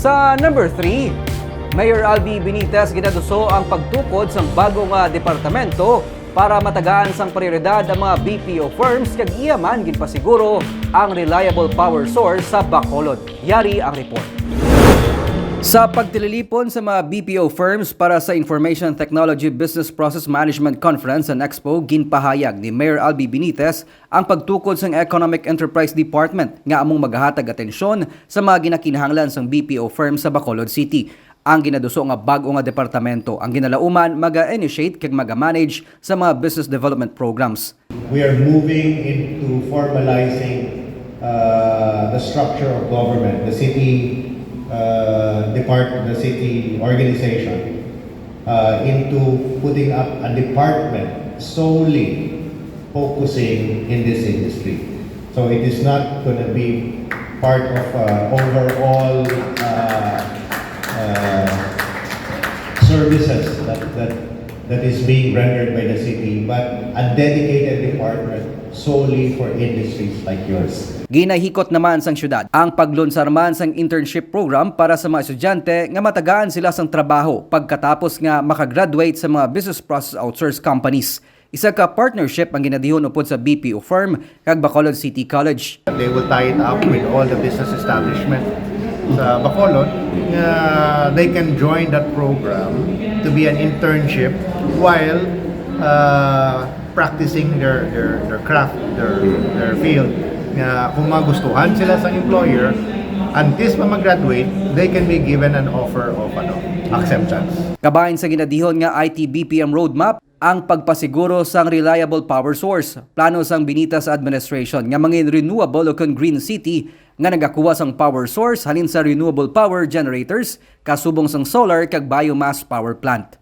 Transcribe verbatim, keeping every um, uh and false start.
Sa number three, Mayor Albi Benitez ginaduso ang pagtukod sang bago nga departamento para matagaan sang prioridad ang mga B P O firms kag iya man ginpasiguro ang reliable power source sa Bacolod. Yari ang report. Sa pagtililipon sa mga B P O firms para sa Information Technology Business Process Management Conference and Expo, ginpahayag ni Mayor Albi Benitez ang pagtukod sang Economic Enterprise Department nga among magahatag atensyon sa mga ginakinahanglan sang B P O firm sa Bacolod City. Ang ginaduso nga bag-o nga departamento ang ginalauman maga-initiate kag maga-manage sa mga business development programs. We are moving into formalizing uh, the structure of government, the city uh, department, the city organization, uh, into putting up a department solely focusing in this industry. So it is not going to be part of uh, overall uh, uh, services that, that that is being rendered by the city, but a dedicated department solely for industries like yours. Ginahikot naman sang syudad ang paglunsar man sang internship program para sa mga estudyante nga matagaan sila sang trabaho pagkatapos nga makagraduate sa mga business process outsource companies. Isa ka partnership ang ginadihon upod sa B P O firm kag Bacolod City College. They will tie it up with all the business establishment sa Bacolod nga they can join that program to be an internship while uh, practicing their, their, their craft, their, their field. Nga kung magustuhan sila sa employer, until pa mag-graduate, they can be given an offer of ano, acceptance. Kabahin sa ginadihon nga I T B P M roadmap, ang pagpasiguro sang reliable power source. Plano sang Benitez administration nga mangin renewable o kon green city nga nagakuha sang power source halin sa renewable power generators kasubong sang solar kag biomass power plant.